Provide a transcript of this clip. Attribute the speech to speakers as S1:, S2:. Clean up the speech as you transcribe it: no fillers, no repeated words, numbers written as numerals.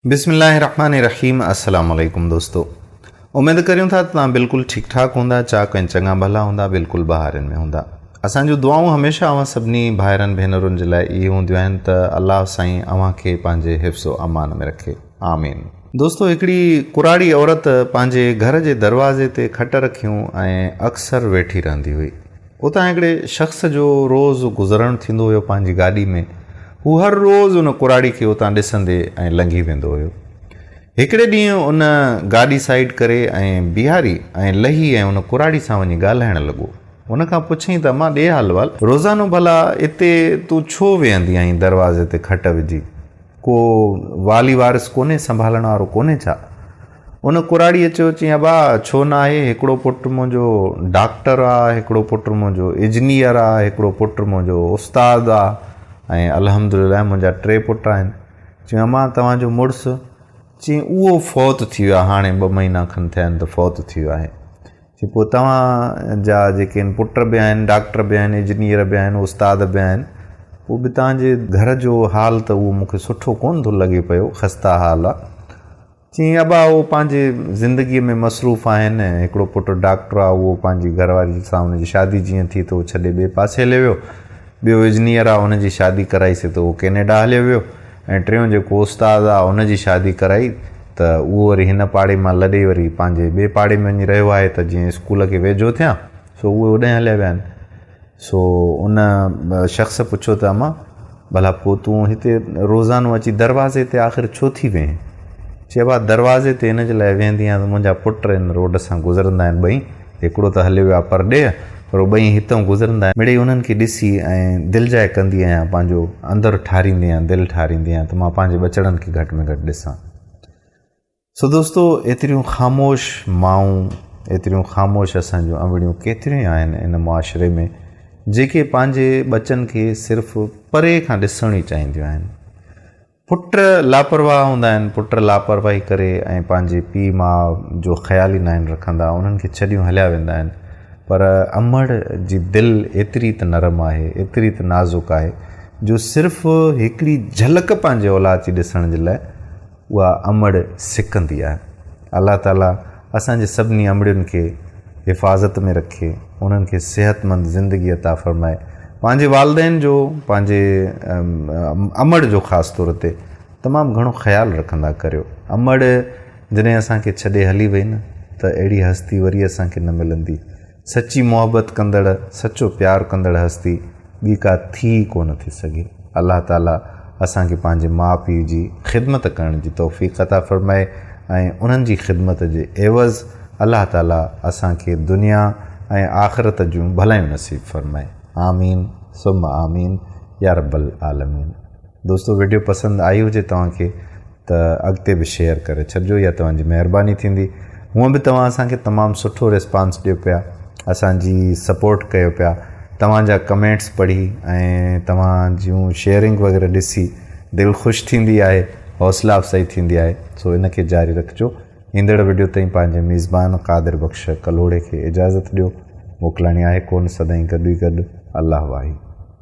S1: بسم الله الرحمن الرحيم السلام عليڪم دوستو اميد ڪريون ٿا ته توهان بلڪل ٺيڪ ٺاڪ هوندا چاڪ ۽ چڱا ڀلا هوندا بلڪل بهارين ۾ هوندا اسان جون دعائون هميشه اوهان سڀني ڀائرن ڀينرن جي لاء اهي هونديون آهن ته الله سائين اوهان کي پنهنجي حفظ و امان ۾ رکي آمين. دوستو هڪڙي ڪراڙي عورت پنهنجي گهر جي دروازي تي کٽ رکيون ۽ اڪثر ويٺي رهندي هئي اتان هڪڙي شخص جو روز گذرڻ ٿيندو هيو پنهنجي گاڏي ۾. هو هر روز ان ڪراڙي کي اتان ڏسندي ۽ لنگهي ويندو هيو. هڪڙي ڏينهن ان گاڏي سائيڊ ڪري ۽ بيهاري ۽ لهي ۽ ان ڪراڙي سان وڃي ڳالهائڻ لڳو. ان کان پڇيائين ته امان ڏي حال احوال، روزانو ڀلا اتي تون ڇو ويهندي آهين دروازي تي کٽ وجهي؟ ڪو والي وارث ڪونهي سنڀالڻ وارو ڪونهي ڇا؟ ان ڪراڙيء چيو، چيائين ابا ڇو نه آهي، هڪڙو پٽ منهنجو ڊاڪٽر آ، هڪڙو پٽ منهنجو اجنيئر آ، هڪڙو پٽ منهنجو استاد آ ۽ الحمدلله منهنجا ٽي پٽ آهن. چيائين امان توهان جو مڙس؟ چيائين اهو فوت ٿي ويو آ، هاڻي ٻه مهينا کن ٿيا آهن ته فوت ٿي ويو آهي. چي پوء توهان جا جيڪي آهن پٽ به آهن، ڊاڪٽر به آهن، اجنيئر به آهن، استاد به آهن، پوء به توهان جي گهر جو حال ته اهو مون کي سٺو ڪونه ٿو لڳي پيو، خسته حال آ. چيائين ابا اهو پنهنجي زندگيء ۾ مصروف آهن، هڪڙو پٽ ڊاڪٽر آ، اهو پنهنجي گهر واري سان ان جي شادي جيئن ٿي ته اهو ڇڏي ٻئي پاسي هليو ويو، ٻيو اجنيئر آ، ان جي شادي ڪرائي سي ته اهو ڪينيڊا هليو ويو ۽ ٽيون جيڪو استاد آ، ان جي شادي ڪرائي ته اهو وري هن پاڙي مان لڏي وري پنهنجي ٻئي پاڙي ۾ وڃي رهيو آهي ته جيئن اسڪول کي ويجهو ٿيان، سو اهي اوڏانهن هليا ويا آهن. سو ان شخص پڇيو ته امان ڀلا پوء تون هتي روزانو اچي دروازي تي آخر ڇو ٿي ويهين؟ چي ابا دروازي تي ان جي لاء ويهندي آهيان ته منهنجا پٽ ان روڊ سان گذرندا آهن ٻئي، هڪڙو ته هليو ويو آهي پرڏيهه پر هو ٻئي هتئون گذرندا آهن، مڙئي انهن کي ڏسي ۽ دلجاء ڪندي آهيان، پنهنجو اندر ٺاريندي آهيان، دل ٺاريندي آهيان ته مان پنهنجي ٻچڙن کي گهٽ ۾ گهٽ ڏسان. سو دوستو ايتريون خاموش مائون، ايتريون خاموش اسان جون امڙيون ڪيتريون ئي آهن ان معاشري ۾ جيڪي پنهنجي ٻچن کي صرف پري کان ڏسڻ ئي چاهينديون آهن. پٽ لاپرواهه هوندا آهن، پٽ لاپرواهي ڪري ۽ پنهنجي پيء ماء جو خيال ئي ناهن رکندا، انهن کي ڇڏيون هليا ويندا آهن پر امڙ جي دل ايتري ته نرم آهي، ايتري ته نازڪ آهي جو صرف هڪڙي جهلڪ پنهنجي اولاد جي ڏسڻ جي لاء اها امڙ سڪندي آهي. الله تعالي اسان جي سڀني امڙين کي حفاظت ۾ رکي، انهن کي صحتمند زندگي عطا فرمائي. پنهنجي والدين جو، پنهنجي امڙ جو خاص طور تي تمام گهڻو خيال رکندا ڪريو. امڙ جڏهن اسان کي ڇڏي هلي وئي نه ته اهڙي هستي وري اسان کي نه ملندي. سچي محبت ڪندڙ، سچو پيار ڪندڙ هستي ٻي ڪا ٿي ئي ڪونه ٿي سگهي. الله تعالي اسان کي پنهنجي ماء پيء جي خدمت ڪرڻ جي توفيق عطا فرمائي ۽ انهن جي خدمت جي عيوض الله تعالي اسان کي دنيا ۽ آخرت جون ڀلايون نصيب فرمائي. آمين ثم آمين يا رب العالمين. دوستو وڊيو پسند آئي هجي توهان کي ته اڳتي به شيئر ڪري ڇڏجو اها توهان جي مهرباني ٿيندي هونء به توهان اسان کي تمام سٺو ريسپانس ڏيو پيا اسان جي سپورٽ ڪيو پيا توهان جا ڪمينٽس پڙهي ۽ توهان جون شيئرنگ وغيره ڏسي دل خوش ٿيندي آهي حوصلا افزائي ٿيندي آهي سو ان کي جاري رکجو ايندڙ وڊيو تائين پنهنجي ميزبان قادر بخش ڪلهوڙي کي اجازت ڏيو موڪلاڻي آهي ڪونه سدائين گڏ ئي گڏ الله واهي.